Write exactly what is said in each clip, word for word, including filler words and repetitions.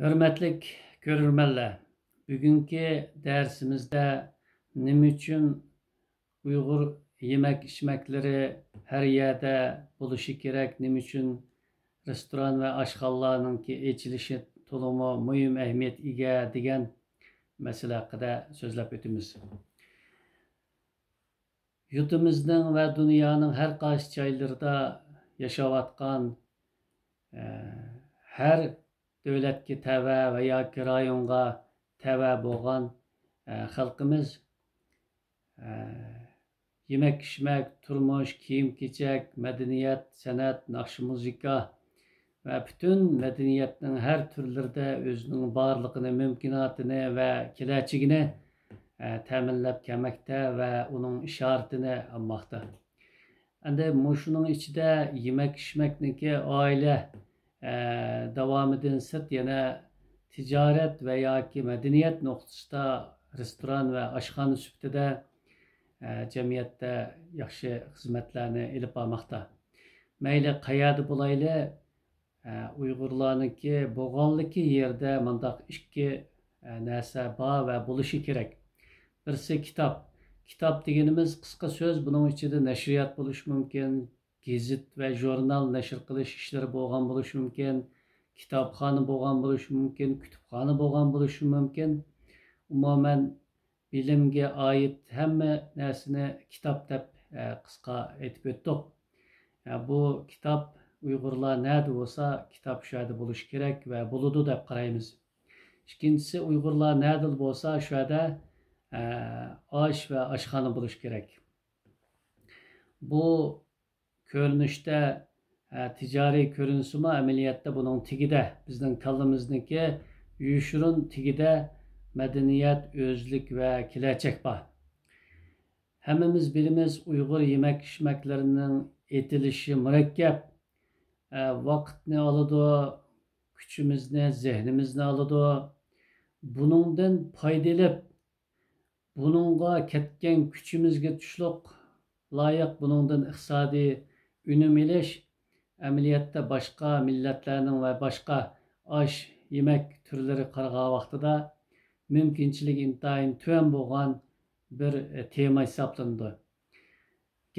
ھۆرمەتلىك كۆرۈرمەنلەر، بۈگۈنكى دەرسىمىزدە نېمە ئۈچۈن ئۇيغۇر يېمەك-ئىچمەكلىرى ھەر يەردە بولۇشى كېرەك، نېمە ئۈچۈن رېستوران ۋە ئاشخانىلارنىڭكى ئېچىلىشى تولىمۇ مۇھىم ئەھمىيەت ئىگە دېگەن مەسىلە ھەققىدە سۆزلەپ ئۆتىمىز. يۇرتىمىزنىڭ ۋە دۇنيانىڭ ھەر قايسى جايلىرىدا ياشاۋاتقان، ئە، ھەر دۆلەتكە تەۋە ۋە ياكى رايونغا تەۋە بولغان، ئە، خەلقىمىز، ئە، يېمەك-ئىچمەك، تۇرمۇش، كىيىم-كېچەك، مەدەنىيەت، سەنئەت، ناخشا-مۇزىكا، ۋە پۈتۈن مەدەنىيەتنىڭ ھەر تۈرلىرىدە ئۆزىنىڭ بارلىقىنى، مۇمكىناتىنى ۋە كېلەچىكىنى، ئە، تەمىنلەپ كەلمەكتە ۋە ئۇنىڭ ئىشارىتىنى ئالماقتا. ئەندى مۇشۇنىڭ ئىچىدە يېمەك-ئىچمەكنىڭكى ئائىلە، ئە، داۋامىدىن سىرت يەنە تىجارەت ۋە ياكى مەدەنىيەت نۇقتىسىدا رېستوران ۋە ئاشخانا سۈپىتىدە، ئە، جەمئىيەتتە ياخشى خىزمەتلەرنى ئېلىپ بارماقتا. مەيلى قەيەردە بولايلى، ئە، ئۇيغۇرلارنىڭكى بولغانلىكى يەردە مۇنداق ئىككى، ئە، نەرسە بار ۋە بولۇشى كېرەك. بىرسى كىتاب. كىتاب دېگىنىمىز قىسقا سۆز، بۇنىڭ ئىچىدە نەشرىيات بولۇشى مۇمكىن، گېزىت ۋە ژۇرنال نەشر قىلىش ئىشلىرى بولغان بولۇشى مۇمكىن، كىتابخانا بولغان بولۇشى مۇمكىن، كۇتۇپخانا بولغان بولۇشى مۇمكىن. ئومۇمەن، بىلىمگە ئائىت ھەممە نەرسىنى كىتاب دەپ، ئە، قىسقا ئېيتىپ ئۆتتۇق. ئە، بۇ كىتاب ئۇيغۇرلار نەدە بولسا، كىتاب شۇ يەردە بولۇشى كېرەك ۋە بولىدۇ دەپ قارايمىز. ئىككىنچىسى، ئۇيغۇرلار نەدىلا بولسا، شۇ يەردە، ئە، ئاش ۋە ئاشخانا بولۇشى كېرەك. بۇ كۆرۈنۈشتە، ئە، تىجارىي كۆرۈنسىمۇ، ئەمەلىيەتتە بۇنىڭ تېگىدە بىزنىڭ كاللىمىزنىڭكى يوشۇرۇن تېگىدە مەدەنىيەت، ئۆزلۈك ۋە كېلەچەك بار. ھەممىمىز بىلىمىز، ئۇيغۇر يېمەك-ئىچمەكلىرىنىڭ ئېتىلىشى مۇرەككەپ، ئە، ۋاقىتنى ئالىدۇ، كۈچىمىزنى، زېھنىمىزنى ئالىدۇ. بۇنىڭدىن پايدا ئېلىپ، بۇنىڭغا كەتكەن كۈچىمىزگە تۇشلۇق لايىق بۇنىڭدىن ئىقتىسادىي ئۈنۈم ئېلىش، ئەمەلىيەتتە باشقا مىللەتلەرنىڭ ۋە باشقا ئاش، يېمەك تۈرلىرى قارىغان ۋاقتىدا مۇمكىنچىلىكى ئىنتايىن تۆۋەن بولغان بىر، ئە، تېما ھېسابلىنىدۇ.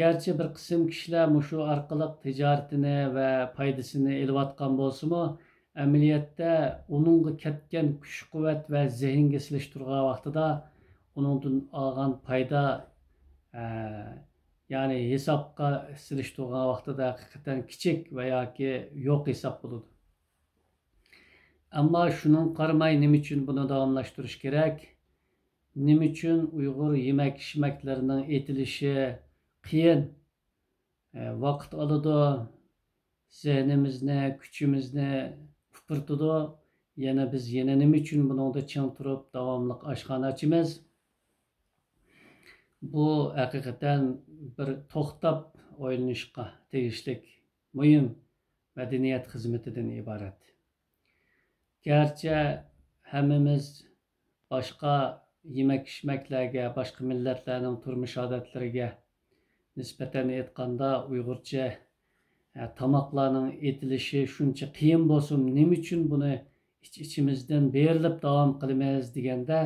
گەرچە بىر قىسىم كىشىلەر مۇشۇ ئارقىلىق تىجارىتىنى ۋە پايدىسىنى ئېلىۋاتقان بولسىمۇ، ئەمەلىيەتتە ئۇنىڭغا كەتكەن كۈچ-قۇۋۋەت ۋە زېھىنگە سېلىشتۇرغان ۋاقتىدا ئۇنىڭدىن ئالغان پايدا، ئە، يەنى ھېسابقا سېلىشتۇرغان ۋاقتىدا ھەقىقەتەن كىچىك ۋە ياكى يوق ھېساب بولىدۇ. ئەمما شۇنىڭغا قارىماي، نېمە ئۈچۈن بۇنى داۋاملاشتۇرۇش كېرەك؟ نېمە ئۈچۈن ئۇيغۇر يېمەك-ئىچمەكلىرىنىڭ ئېتىلىشى قىيىن، ئە، ۋاقىت ئالىدۇ، زېھنىمىزنى، كۈچىمىزنى ئۇپرىتىدۇ. يەنە بىز يەنە نېمە ئۈچۈن بۇنىڭدا چىڭ تۇرۇپ داۋاملىق ئاشخانا ئاچىمىز؟ بۇ ھەقىقەتەن بىر توختاپ ئويلىنىشقا تېگىشلىك مۇھىم مەدەنىيەت خىزمىتىدىن ئىبارەت. گەرچە ھەممىمىز باشقا يېمەك-ئىچمەكلەرگە، باشقا مىللەتلەرنىڭ تۇرمۇش ئادەتلىرىگە نىسبەتەن ئېيتقاندا، ئۇيغۇرچە، ئە، تاماقلارنىڭ ئېتىلىشى شۇنچە قىيىن بولسىمۇ، نېمە ئۈچۈن بۇنى ئىچ-ئىچىمىزدىن بېرىلىپ داۋام قىلىمىز دېگەندە،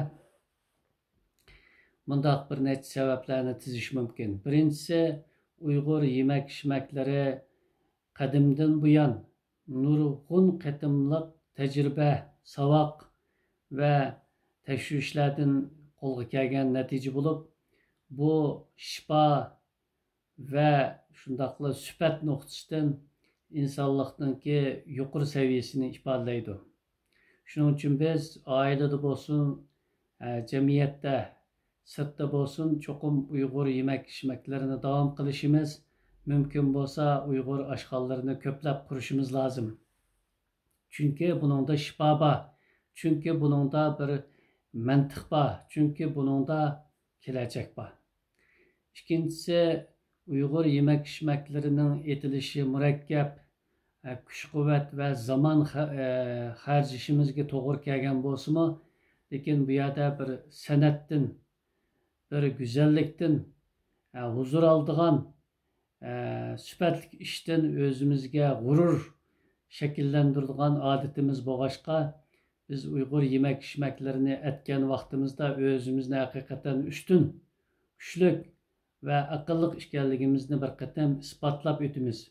مۇنداق بىر نەچچە سەۋەبلەرنى تىزىش مۇمكىن. بىرىنچىسى، ئۇيغۇر يېمەك-ئىچمەكلىرى قەدىمدىن بۇيان نۇرغۇن قېتىملىق تەجرىبە، ساۋاق ۋە تەكشۈرۈشلەردىن قولغا كەلگەن نەتىجە بولۇپ، بۇ شىپا ۋە شۇنداقلا سۈپەت نۇقتىسىدىن ئىنسانلىقنىڭكى يۇقىرى سەۋىيەسىنى ئىپادىلەيدۇ. شۇنىڭ ئۈچۈن بىز ئائىلىدە بولسۇن، ئە، جەمئىيەتتە، سىرتتا بولسۇن، چوقۇم ئۇيغۇر يېمەك-ئىچمەكلىرىنى داۋام قىلىشىمىز، مۇمكىن بولسا ئۇيغۇر ئاشخانىلىرىنى كۆپلەپ قۇرۇشىمىز لازىم. چۈنكى بۇنىڭدا شىپا بار، چۈنكى بۇنىڭدا بىر مەنتىق بار، چۈنكى بۇنىڭدا كېلەچەك بار. ئىككىنچىسى، ئۇيغۇر يېمەك-ئىچمەكلىرىنىڭ ئېتىلىشى مۇرەككەپ، ئە، كۈچ-قۇۋۋەت ۋە زامان خە-، ئە، خەجلىشىمىزگە توغرا كەلگەن بولسىمۇ، لېكىن بۇ يەردە بىر سەنئەتتىن، بىر گۈزەللىكتىن، ئە، ھۇزۇر ئالىدىغان، ئە، سۈپەتلىك ئىشتىن ئۆزىمىزگە غۇرۇر شەكىللەندۈرىدىغان ئادىتىمىز بولغاچقا، بىز ئۇيغۇر يېمەك-ئىچمەكلىرىنى ئەتكەن ۋاقتىمىزدا ئۆزىمىزنى ھەقىقەتەن ئۈستۈن، كۈچلۈك ۋە ئەقىللىق ئىكەنلىكىمىزنى بىر قېتىم ئىسپاتلاپ ئۆتىمىز.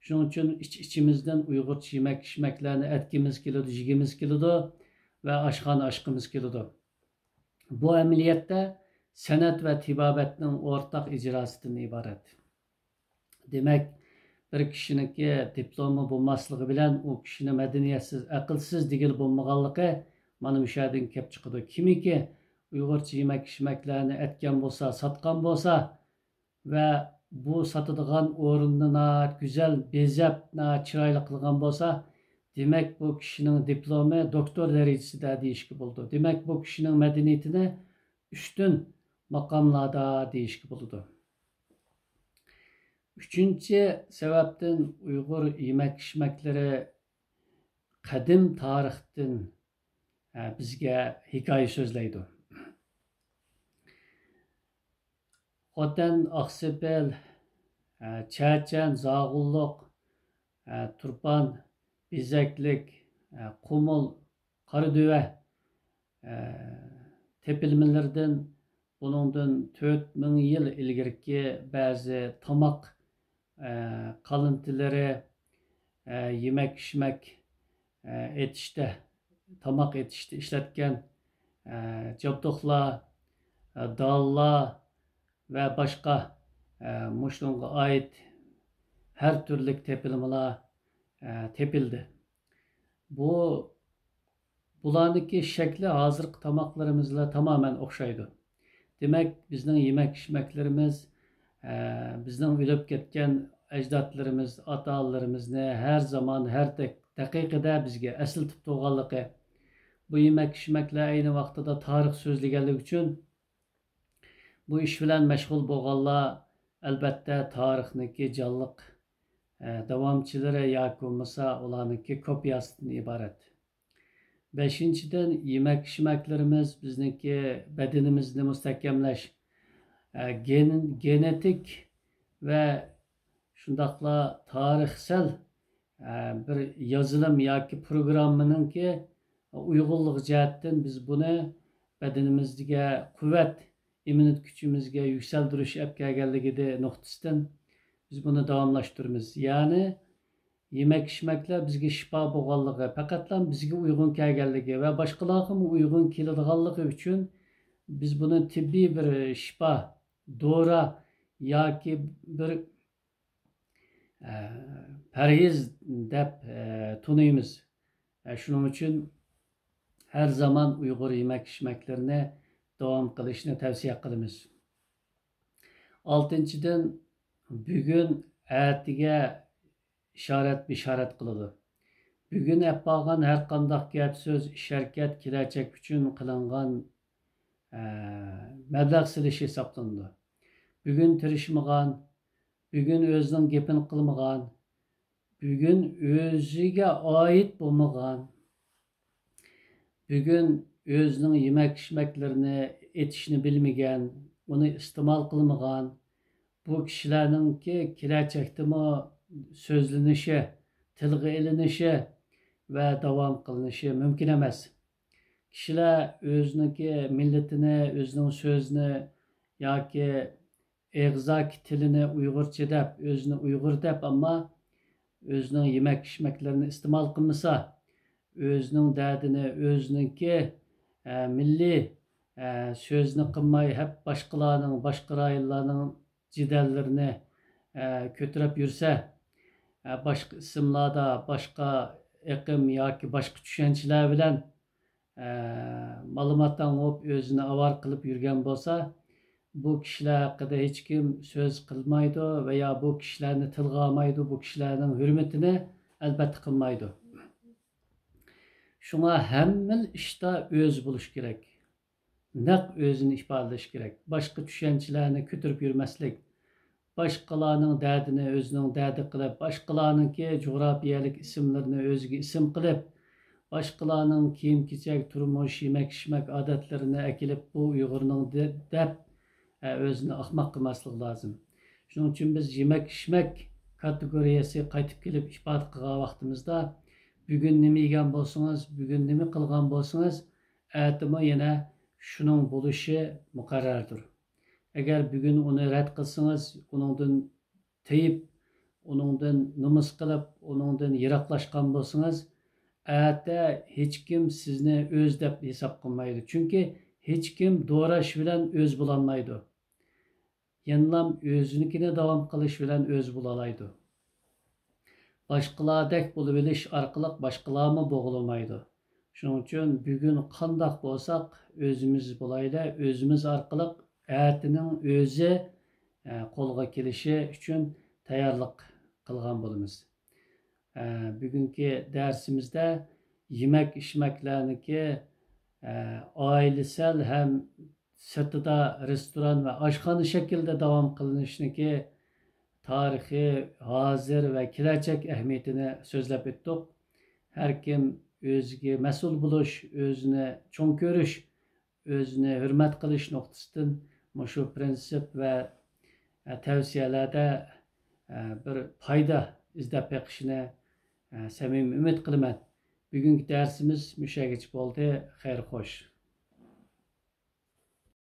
شۇنىڭ ئۈچۈن ئىچ-ئىچىمىزدىن ئۇيغۇرچە يېمەك-ئىچمەكلەرنى ئەتكىمىز كېلىدۇ، يېگىمىز كېلىدۇ ۋە ئاشخانا ئاچقىمىز كېلىدۇ. بۇ ئەمەلىيەتتە سەنئەت ۋە تېبابەتنىڭ ئورتاق ئىجراسىدىن ئىبارەت. دېمەك، بىر كىشىنىڭكى دىپلومى بولماسلىقى بىلەن ئۇ كىشىنى مەدەنىيەتسىز، ئەقىلسىز دېگىلى بولمىغانلىقى مانا مۇشۇ يەردىن كېلىپ چىقىدۇ. كىمكى ئۇيغۇرچە يېمەك-ئىچمەكلەرنى ئەتكەن بولسا، ساتقان بولسا ۋە بۇ ساتىدىغان ئورۇننى ناھايىتى گۈزەل بېزەپ، ناھايىتى چىرايلىق قىلغان بولسا، دېمەك، بۇ كىشىنىڭ دىپلومى دوكتور دەرىجىسىدە دېيىشكە بولىدۇ. دېمەك، بۇ كىشىنىڭ مەدەنىيىتىنى ئۈستۈن ماقاملاردا دېيىشكە بولىدۇ. ئۈچىنچى سەۋەبتىن، ئۇيغۇر يېمەك-ئىچمەكلىرى قەدىم تارىختىن، ئە، بىزگە ھېكايە سۆزلەيدۇ. خوتەن، ئاقسېپىل، ئە، چەچەن، زاغۇنلۇق، ئە، تۇرپان، بېزەكلىك، ئە، قۇمۇل، قارادۆۋە، ئە، تېپىلمىلىرىدىن، بۇنىڭدىن تۆت مىڭ يىل ئىلگىرىكى بەزى تاماق، ئە، قالىنتىلىرى، ئە، يېمەك-ئىچمەك، ئە، ئېتىشتە، تاماق ئېتىشتە ئىشلەتكەن، ئە، جابدۇقلار، ئە، دانلار ۋە باشقا، ئە، مۇشۇنىڭغا ئائىت ھەر تۈرلۈك تېپىلمىلار، ئە، تېپىلدى. بۇ، بۇلارنىڭكى شەكلى ھازىرقى تاماقلىرىمىز بىلەن تامامەن ئوخشايدۇ. دېمەك، بىزنىڭ يېمەك-ئىچمەكلىرىمىز، ئە، بىزنىڭ ئۆلۈپ كەتكەن ئەجدادلىرىمىز، ئاتا-ئانىلىرىمىزنى ھەر زامان، ھەر دەق-، دەقىقىدە بىزگە ئەسلىتىپ تۇرغانلىقى، بۇ يېمەك-ئىچمەكلەر ئەينى ۋاقتىدا تارىخ سۆزلىگەنلىكى ئۈچۈن، بۇ ئىش بىلەن مەشغۇل بولغانلار، ئەلبەتتە، تارىخنىڭكى جانلىق، ئە، داۋامچىلىرى ياكى بولمىسا ئۇلارنىڭكى كوپىياسىدىن ئىبارەت. بەشىنچىدىن، يېمەك-ئىچمەكلىرىمىز بىزنىڭكى بەدىنىمىزنى مۇستەھكەملەش، ئە، گېن-، گېنېتىك ۋە شۇنداقلا تارىخسەل، ئە، بىر يازىلىم ياكى پروگراممىنىڭكى ئۇيغۇنلۇقى جەھەتتىن بىز بۇنى بەدىنىمىزگە قۇۋۋەت، ئىممۇنىتېت كۈچىمىزگە يۈكسەلدۈرۈش ئەپ كەلگەنلىكىدە نۇقتىسىدىن بىز بۇنى داۋاملاشتۇرىمىز. يەنى يېمەك-ئىچمەكلەر بىزگە شىپا بولغانلىقى، پەقەتلا بىزگە ئۇيغۇن كەلگەنلىكى ۋە باشقىلارغىمۇ ئۇيغۇن كېلىدىغانلىقى ئۈچۈن بىز بۇنى تېببىي بىر شىپا، دورا ياكى بىر، ئە، پەرھىز دەپ، ئە، تونۇيمىز. ئە، شۇنىڭ ئۈچۈن ھەر زامان ئۇيغۇر يېمەك-ئىچمەكلىرىنى داۋام قىلىشنى تەۋسىيە قىلىمىز. ئالتىنچىدىن، بۈگۈن ئەتىگە ئىشارەت-بېشارەت قىلىدۇ. بۈگۈن ئەپ بارغان ھەر قانداق گەپ-سۆز، ئىش-ھەرىكەت كېلەچەك ئۈچۈن قىلىنغان، ئە، مەبلەغ سېلىش ھېسابلىنىدۇ. بۈگۈن تىرىشمىغان، بۈگۈن ئۆزىنىڭ گېپىنى قىلمىغان، بۈگۈن ئۆزىگە ئائىت بولمىغان، بۈگۈن ئۆزىنىڭ يېمەك-ئىچمەكلىرىنى ئېتىشنى بىلمىگەن، ئۇنى ئىستېمال قىلمىغان، بۇ كىشىلەرنىڭكى كېلەچەكتىمۇ سۆزلىنىشى، تىلغا ئېلىنىشى ۋە داۋام قىلىنىشى مۇمكىن ئەمەس. كىشىلەر ئۆزىنىڭكى مىللىتىنى، ئۆزىنىڭ سۆزىنى ياكى ئېغىزاكى تىلىنى ئۇيغۇرچە دەپ، ئۆزىنى ئۇيغۇر دەپ، ئەمما ئۆزىنىڭ يېمەك-ئىچمەكلىرىنى ئىستېمال قىلمىسا، ئۆزىنىڭ دەردىنى، ئۆزىنىڭكى، ئە، مىللىي، ئە، سۆزىنى قىلماي، ھەپ باشقىلارنىڭ، باشقا رايونلارنىڭ جېدەللىرىنى، ئە، كۆتۈرۈپ يۈرسە، ئە، باشقا ئىسىملاردا، باشقا ئېقىم ياكى باشقا چۈشەنچىلەر بىلەن ئە، مالىماتاڭ بولۇپ ئۆزىنى ئاۋارە قىلىپ يۈرگەن بولسا، بۇ كىشىلەر ھەققىدە ھېچكىم سۆز قىلمايدۇ ۋە يا بۇ كىشىلەرنى تىلغا ئالمايدۇ، بۇ كىشىلەرنىڭ ھۆرمىتىنى ئەلبەتتە قىلمايدۇ. شۇڭا ھەممىلا ئىشتا ئۆزى بولۇش كېرەك. نەق ئۆزىنى ئىپادىلەش كېرەك. باشقا چۈشەنچىلەرنى كۆتۈرۈپ يۈرمەسلىك. باشقىلارنىڭ دەردىنى ئۆزىنىڭ دەردى قىلىپ، باشقىلارنىڭكى جۇغراپىيەلىك ئىسىملىرىنى ئۆزىگە ئىسىم قىلىپ، باشقىلارنىڭ كىيىم-كېچەك، تۇرمۇش، يېمەك-ئىچمەك ئادەتلىرىنى ئەكېلىپ، بۇ ئۇيغۇرنىڭ دە-، دەپ، ئە، ئۆزىنى ئاخماق قىلماسلىقى لازىم. شۇنىڭ ئۈچۈن بىز يېمەك-ئىچمەك كاتېگورىيەسى قايتىپ كېلىپ ئىپادە قىلغان ۋاقتىمىزدا، بۈگۈن نېمە يېگەن بولسىڭىز، بۈگۈن نېمە قىلغان بولسىڭىز، ئەتىمۇ يەنە شۇنىڭ بولۇشى مۇقەررەردۇر. ئەگەر بۈگۈن ئۇنى رەت قىلسىڭىز، ئۇنىڭدىن تېيىپ، ئۇنىڭدىن نومۇس قىلىپ، ئۇنىڭدىن يىراقلاشقان بولسىڭىز، ئەتە ھېچكىم سىزنى ئۆز دەپ ھېساب قىلمايدۇ. چۈنكى ھېچكىم دوراش بىلەن ئۆز بولالمايدۇ. يەنىلام ئۆزىنىڭكىنى داۋام قىلىش بىلەن ئۆزى بولالايدۇ. باشقىلاردەك بولۇۋېلىش ئارقىلىق باشقىلارمۇ بوغۇلمايدۇ. شۇنىڭ ئۈچۈن بۈگۈن قانداق بولساق، ئۆزىمىز بولايلى، ئۆزىمىز ئارقىلىق ئەتىنىڭ ئۆزى، ئە، قولغا كېلىشى ئۈچۈن تەييارلىق قىلغان بولىمىز. ئە، بۈگۈنكى دەرسىمىزدە يېمەك-ئىچمەكلەرنىڭكى، ئە، ئائىلىسەل ھەم سىرتىدا رېستوران ۋە ئاشخانا شەكلىدە داۋام قىلىنىشىنىڭكى تارىخى، ھازىر ۋە كېلەچەك ئەھمىيىتىنى سۆزلەپ ئۆتتۇق. ھەر كىم ئۆزىگە مەسئۇل بولۇش، ئۆزىنى چوڭ كۆرۈش، ئۆزىنى ھۆرمەت قىلىش نۇقتىسىدىن مۇشۇ پىرىنسىپ ۋە، ئە، تەۋسىيەلەردە، ئە، بىر پايدا ئىزدەپ بېقىشىنى، ئە، سەمىمىي ئۈمىد قىلىمەن. بۈگۈنكى دەرسىمىز مۇشۇ يەرگىچە بولدى. خەير خوش.